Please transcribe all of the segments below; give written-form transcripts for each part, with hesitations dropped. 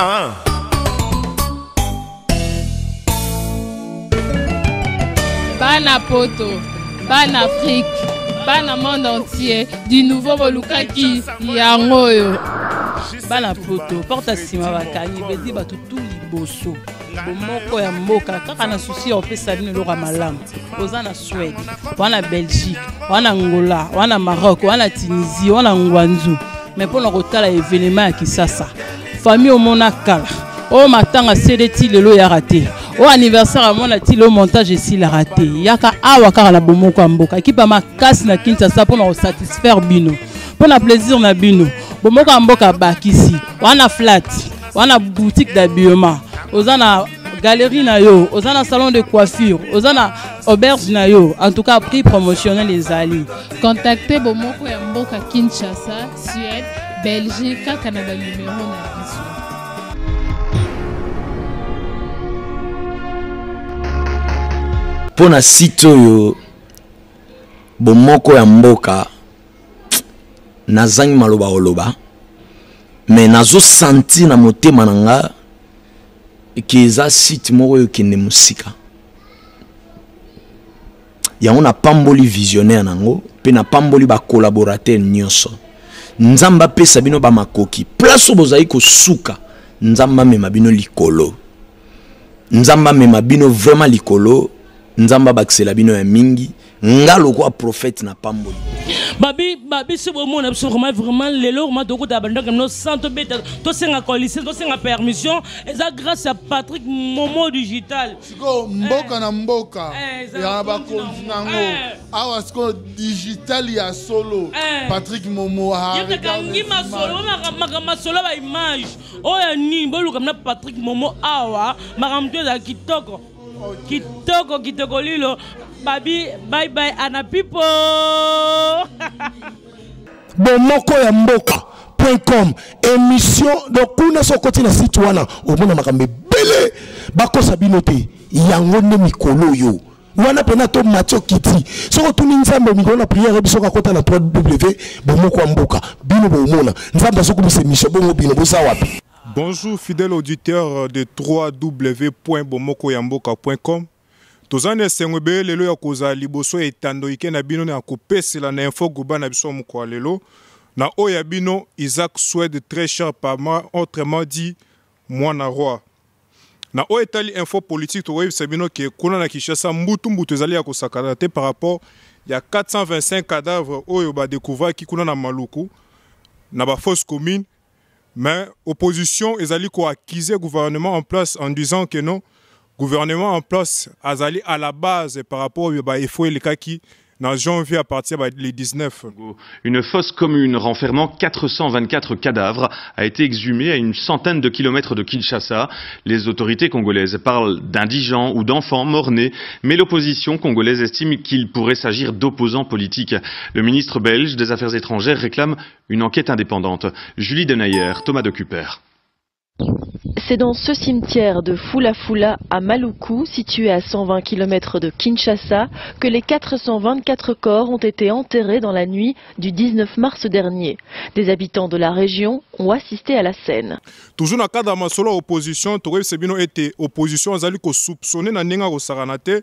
Ah. Bana poto, bana Afrique, bana monde entier, du nouveau bolukaki yango oyo. Bana poto, porte nsima bakangi bedi bato tu liboso bomoko ya mboka kaka na susi ya kopesa bino eloko ya malamu. Oza na Suède, wana Belgique, wana Angola, wana Maroc, wana Tunisie, wana Ngwanzu, mais mpona kotala événement ya Kisasa, famille omona kala oyo matanga sede ti lelo eyaka te, oyo anniversaire amona ti lelo montage esilaka te. Yaka awa kaka na bomoko ya mboka, ekipe ya makasi na Kinshasa mpona kosatisfaire bino, mpona plaisir na bino. Bomoko ya mboka bakisi wana flat, wana boutique d'habillement, oza na galerie na yo, oza na salon de coiffure, oza na auberge na yo, en tout cas prix promotionnel ezali. Contactez bomoko ya mboka Kinshasa, Suède, Belgique kaka na ba numéro na biso. Mpo na site oyo bomoko ya mboka, nazangi maloba koloba, mais nazosentir na motema na nga ke eza site moko oyo ekende mosika. Yango napamboli visionnaire nango mpe napamboli bacollaborateur nyonso. Nzambe apesa bino bamakoki place oyo bozali kosuka, Nzambe amema bino likolo, Nzambe amema bino vraiment likolo, Nzambe abakisela bino ya mingi. Nga lokwa prophète na pamboli. Babi babi so bomona biso vraiment vraiment lelo vraiment tokota bandako no sans tobeta, tosenga coalition, tosenga permission, eza grâce à Patrick Momo Digital. Sikoyo mboka na mboka ya bakonzi nango awa, sikoyo digital ya solo, Patrick Momo. Yekangi masolo, makambo masolo ba image oyo ya nini, boluka na Patrick Momo awa, makambo to ezala kitoko kitoko kitoko lilo. Babi bye bye ana people. Bomoko ya mboka .com émission, donc kuna so okoti na site wana omona makambo ebele, bakosa bino te. Yango nde mikolo oyo wana mpena to mati okiti, soki otuni Nzambe mikolo na prière biso kakota na 3W bomoko ya mboka, bino bomona Nzambe azokomisa émission bongo, bino boza wapi? Bonjour fidèles auditeurs de www.bomokoyamboka.com. Toza na esengo ebele lelo ya kozala liboso ya etando ike na bino na kopesela na info global na biso ya mokolo ya lelo na oyo ya bino Isaac Swede, très cher par moi, autrement dit mwana roi. Na oyo etali info politique, tokoyebisa bino ke kuna na Kinshasa mbutu mbutu ezali ya kosakana te par rapport ya 425 cadavres oyo badécouvraki kuna na Maluku na ba fosse commune. Mais opposition ezali koaccuser gouvernement en place en disant que non, gouvernement en place azali à la base par rapport oyo ba efo elekaki na janvier à partir ya le 19. Une fosse commune renfermant 424 cadavres a été exhumée à une centaine de kilomètres de Kinshasa. Les autorités congolaises parlent d'indigents ou d'enfants morts-nés, mais l'opposition congolaise estime qu'il pourrait s'agir d'opposants politiques. Le ministre belge des Affaires étrangères réclame une enquête indépendante. Julie Denayer, Thomas de Cuper. C'est dans ce cimetière de Fula Fula à Maluku, situé à 120 km de Kinshasa, que les 424 corps ont été enterrés dans la nuit du 19 mars dernier. Des habitants de la région ont assisté à la scène. Toujours na cadre ya masolo ya opposition, tokoyebisa bino ete opposition azali kosoupçonner na ndenge akosakana te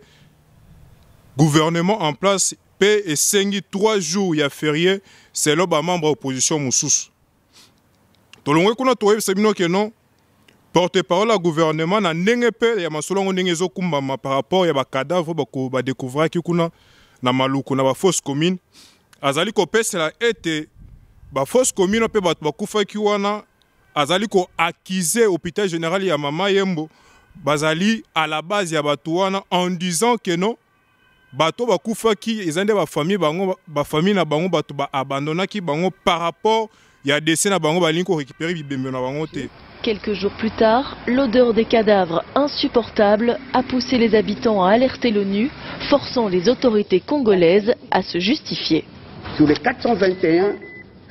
gouvernement en place mpe esengi 3 jours ya férié selon bamembre ya opposition mosusu. Tolongwe kuna, toyebisa bino ke non, porte-parole ya gouvernement na ndenge mpe ya masolo yango ndenge ezokumbama par rapport ya bacadavre badécouvraki kuna na Maluku na bafosse commune, azali kopesela ete bafosse commune mpe bato bakufaki wana, azali koaccuser hôpital général ya Mama Yembo bazali à la base ya bato wana, en disant que non, bato bakufaki eza nde bafamille bango, bafamille na bango bato baabandonaki bango par rapport ya décès na bango, balingi korécupérer bibembe na bango te. Quelques jours plus tard, l'odeur des cadavres insupportable a poussé les habitants à alerter l'ONU, forçant les autorités congolaises à se justifier. Sur les 421,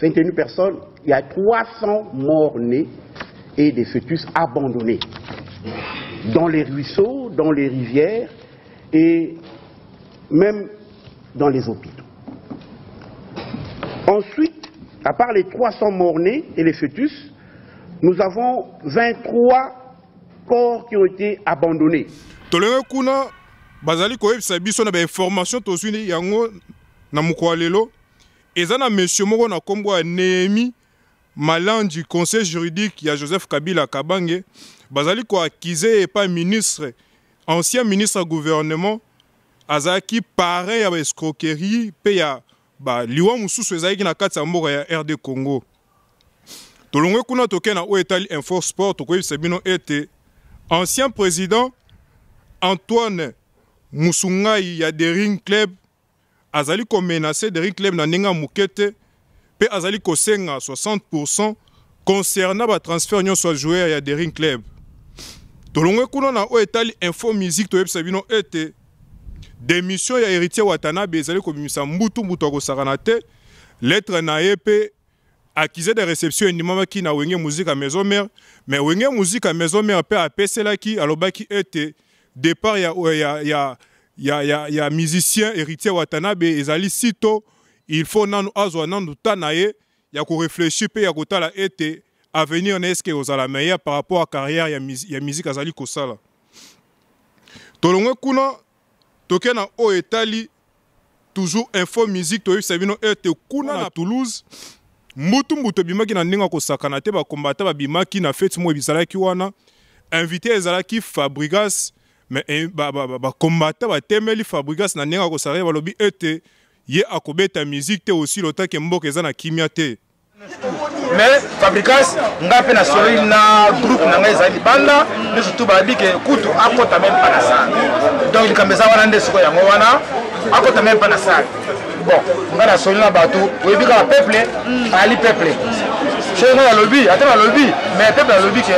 21 personnes, il y a 300 morts-nés et des fœtus abandonnés dans les ruisseaux, dans les rivières et même dans les hôpitaux. Ensuite, à part les 300 morts-nés et les fœtus, Nous avons 23 corps qui ont été abandonnés. Tolenge kuna bazali koyebisa biso na bainformation tozwi yango na mokolo ya lelo eza na monsieur moko na nkombo ya Nehemi Malanji, conseiller juridique ya Joseph Kabila Kabange, bazali ko accuser ye epai ministre, ancien ministre ya gouvernement, azalaki parrain ya ba escroquerie mpe ya ba liwa mosusu ezalaki na kati ya mboka ya RD Congo. Tolongwe kuna toke na oyo etali Info Sport, tokoyebisa bino ete ancien président Antoine Musungai ya Daring Club azali ko menacer Daring Club na ndenge ya moke te mpe azali kosenga 60% concernant ba transfert nyonso ya joueur ya Daring Club. Tolongwe kuna na oyo etali Info Musique, toyebisa bino ete demission ya Heritier Watanabe ezali kobimisa mbutu mbutu ya kosakana te. Lettre na ye mpe accusé de réception endimamaki na Wenge Musica Maison Mère, mais Wenge Musica Maison Mère mpe apeselaki, alobaki ete départ ya, ya, ya, ya, ya, ya musicien Héritier Watanabe ezali sito, il faut nanu azwa nanu ta na ye ya koreflechir mpe ya kotala ete avenir na eske kozala meilleur par rapport à carrière ya, ya musique azali kosala. Tolongwe kuna toke na oyo etali toujours info musique, toyebisa bino ete kuna na Toulouse mbutu mbutu ebimaki na ndenge ya kosakana te. Bakombata babimaki na feti moko ezalaki wana, invité ezalaki Fabregas, mais eh, bakombata ba, ba, batemeli Fabregas na ndenge ya kosakana, balobi ete ye akobeta musique te aussi lotake mboka eza na kimia te. Mais Fabricas, nga mpe nasololi na groupe na ngai ezali libanda nyonso tu, balobi ke kutu akota meme pa na salle. Donc likambo eza wana nde sikoyo yango wana akota meme pa na salle. Bon, ngai nasoli na bato, oyebi kaka peuple ali peuple, soki ngai nalobi ata nalobi, mais peuple alobi ke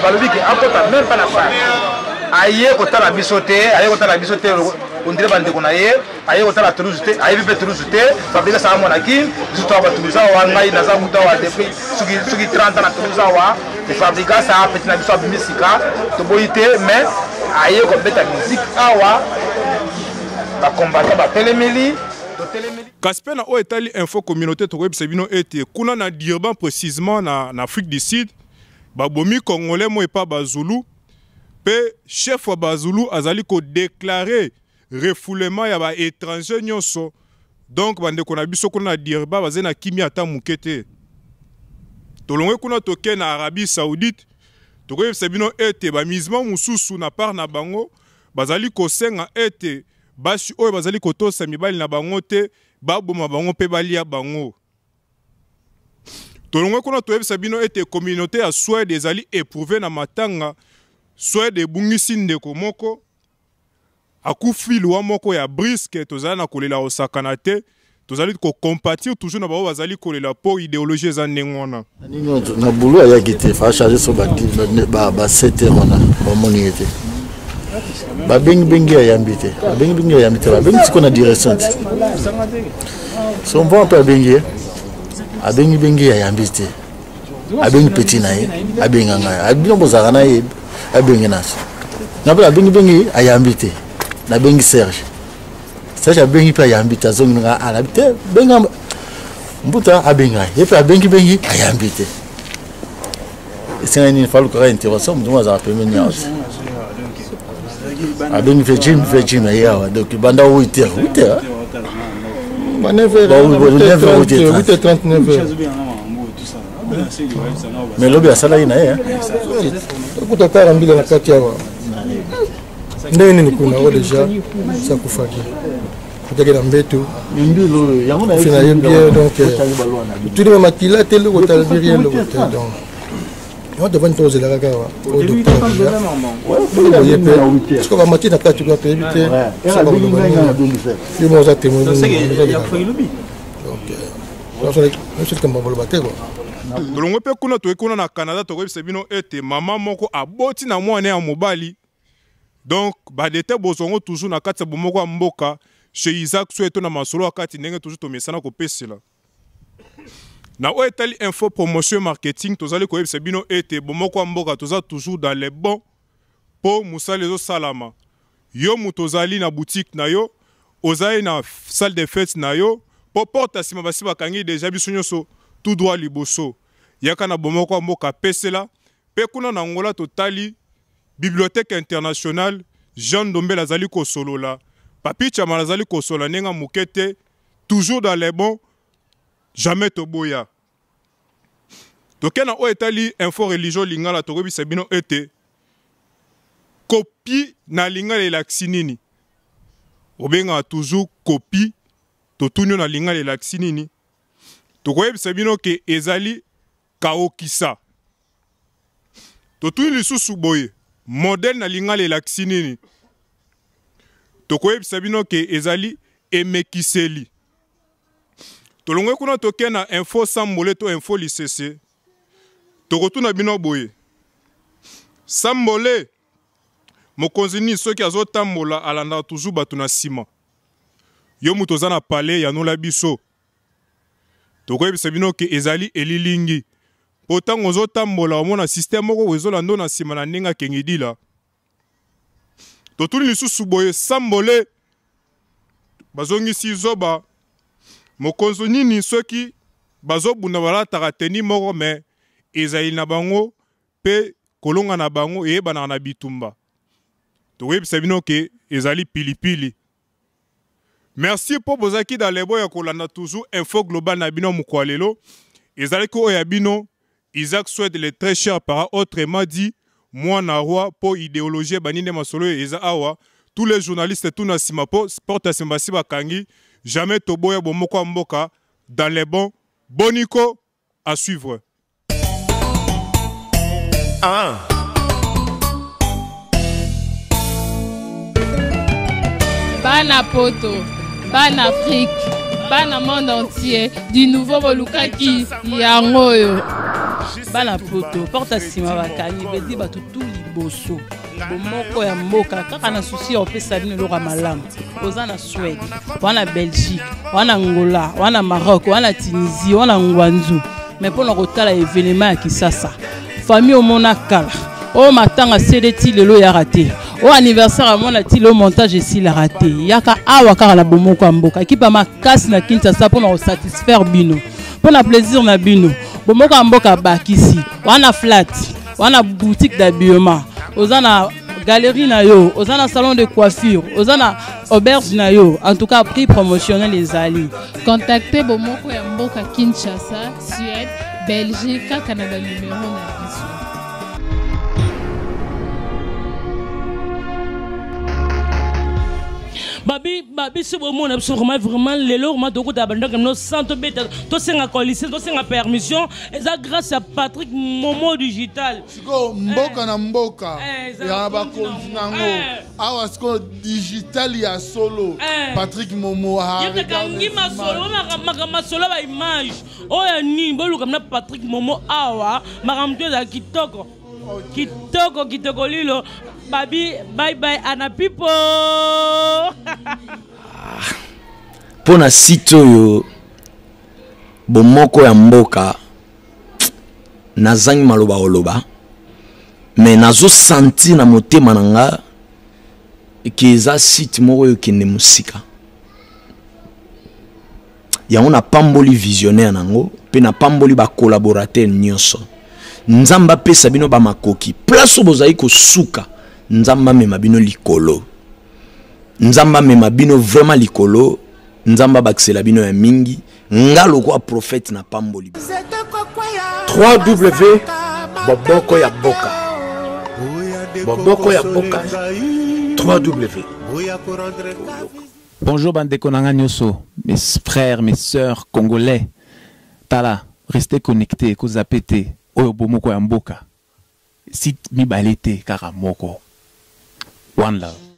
balobi ke akota meme pa na salle. Aye kotala biso te, aye kotala biso te, ondire bandeko na ye aye kotala Toulouse te, ayebi mpe Toulouse te. Fabrice aza mwana Kin, biso toa ba Toulouse awa, ngai naza kuta awa depuis soki soki 30 ans na Toulouse awa. Fabrice aza petit na biso, abimi sika, toboyi te, mais aye kobeta musique awa, bacombattant batelemeli, totelemeli. Kasi mpe na oyo etali info communauté, tokoyebisa bino ete kuna na Durban, précisement na Afrique du Sud, babomi congolais mo epa bazulu, mpe chef wa bazulu azali kodeklare refoulement ya ba étranger nyonso. Donc bandeko na biso kuna na Durban bazali na kimia ata moke te. Tolongwe kuna toke na Arabie Saoudite, tokoyebisa bino ete bamisement mosusu na part na bango bazali kosenga ete basi oyo bazali kotosa mibali na bango te baboma bango mpe balia bango. Tolongwe kuna toyebisa bino ete communauté ya Suède ezali éprouvé na matanga. Suède ebungisi ndeko moko akufi liwa moko ya briske, tozali na kolela kosakana te, tozali kocompatir toujours na bango bazali kolela mpo idéologie eza ndenge wana. Na bulu ayaki te, fa charge so ba 7 heures wana bamoni ye te, babengibengi ayambi te, babengibengi ayambi te, babengi sikoyo na direction te, so mpo mpe abengi ye, abengibengi ayambi te, abengi petit na ye, abenga ngai, bino bozalaka na ye, abengi naso nga mpe abengibengi ayambi te, nabengi Serge, Serge abengi mpe ayambi te, azongi nga alabi te, benga mbuta, abenga ye mpe abengibengi ayambi te. Esengaki nini? Falukaka intervention, moto moko azalaka pembeni awa te, abengi mpe Jim, mpe Jim aye awa. Donc banda 8 heures, 8 heures, 8h39. Mais lobi asalaki na ye. Okuta tara mbila na kati awa ndenge nini kuna oyo deja sakufaki otaki na mbeto na ye bien, donc otuni ma makila te, eloko tala biri eloko te. Donc yango tovandi tozela kaka awa oyo docteur boye mpe siko bamati na kati kuna, toyebi te soki bakoloba nini. Yo moko oza témoin, donc nyonso likambo baloba te kua. Tolongwe mpe kuna toyei kuna na Canada, tokoyebisa bino ete mama moko aboti na mwana ya mobali. Donc badete bozwango toujours na kati ya bomoko ya mboka chez Isaac Sweto na masolo ya kati ndenge toujours tomesana kopesela. Na oyo etali info promotion marketing, tozali koyebisa bino ete bomoko ya mboka toza toujours dans les bons mpo mosala ezosalama. Yo moto ozali na boutique na yo, ozali na salle de fête na yo, mpo porte ya nsima basi bakangi deja, biso nyonso tout droit liboso. Yaka na bomoko ya mboka pesela. Mpe kuna na Angola totali Bibliothèque internationale Jean Ndombele azali kosolola, Papy Tshamala azali kosolola ndenge ya moke te, toujours dans les bons, jamais toboya. Toke na oyo etali info religion lingala, tokoyebisa bino ete copie na lingala elakisi nini? Obengaka toujours copie, totuni yo na lingala elakisi nini? Tokoyebisa bino ke ezali kaokisa. Totuni lisusu boye, modèle na lingala elakisi nini? Tokoyebisa bino ke ezali emekiseli. Tolongwe kuna toke na info sambole to info lisese. Tokotuna bino boye, sambole mokonzi nini soki azotambola alandaka toujours bato na nsima? Yo moto oza na palais yanola biso. Tokoyebisa bino ke ezali elilingi mpo ntango ozotambola omona système moko ezolanda na nsima na ndenge akengidila. Totuni lisusu boye, sambole bazongisi zoba mokonzi nini soki bazobunda balataka teni moko me ezali na bango mpe kolonga na bango eyebanaka na bitumba. Tokoyebisa bino ke ezali pilipili. Merci po bozalaki dans les bons ya kolanda toujours info global na bino mokwa lelo. Ezalaki oyo ya bino Isaac Swede le très cher parent, autrement dit mwana roi po idéologie ebandi nde masolo oyo eza awa. Tous les journalistes tout na sima po porte ya sima basi bakangi jamais toboya bomoko ya mboka dans les bons. Boniko à suivre. Ah. Bana poto, bana Afrique, bana monde entier, du nouveau bolukaki yango oyo. Bana poto, porte nsima bakangi, bedi bato tout liboso. Bomoko ya mboka kaka na souci ya kopesa bino eloko ya malamu. Oza na Suède, wana Belgique, wana Angola, wana Maroc, wana Tunisie, wana Ngwanzu. Mais mpona kotala événement ya Kisasa, famille omona kala oyo matanga cd ti lelo eyaka te, oyo anniversaire ya mwana ti lelo montage esilaka te. Yaka awa kaka na bomoko ya mboka, ekipe ya makasi na Kinshasa mpona kosatisfaire bino, mpona plaisir na bino. Bomoko ya mboka bakisi wana flat, wana boutique d'habillement, oza na galerie na yo, oza na salon de coiffure, oza na auberge na yo. En tout cas prix promotionnel ezali. Contactez bomoko ya mboka Kinshasa, Suède, Belgique kaka na ba numéro na biso. Babi babi so bomona biso vraiment vraiment lelo vraiment tokota bandako no sans tobeta tosenga coalition tosenga permission eza grâce à Patrick Momo digital. Sikoyo mboka na mboka ya bakonzi nango awa sikoyo digital ya solo Patrick Momo yekangi masolo makambo masolo ba image oyo ya nini boluka na Patrick Momo awa makambo to ezala kitoko kitoko kitoko lilo babi bye bye ana people. Mpo na site oyo bomoko ya mboka nazangi maloba koloba, mais nazo sentir na motema na nga ke eza site moko oyo ekende mosika. Yango napamboli visionnaire nango mpe napamboli ba collaborateur nyonso. Nzambe apesa bino ba makoki, place oyo bozali kosuka, Nzambe amema bino likolo. Nzambe amema bino vraiment likolo. Nzambe abakisela bino ya mingi. Nga lokwa prophète na pamboli. 3W Boboko ya mboka. Boboko ya mboka 3W. Bonjour bandeko na nga nyoso, mes frères, mes sœurs congolais. Tala, restez connectés, ko zapper te. Oyo bomoko ya mboka. Site mibale te, kaka moko. One love.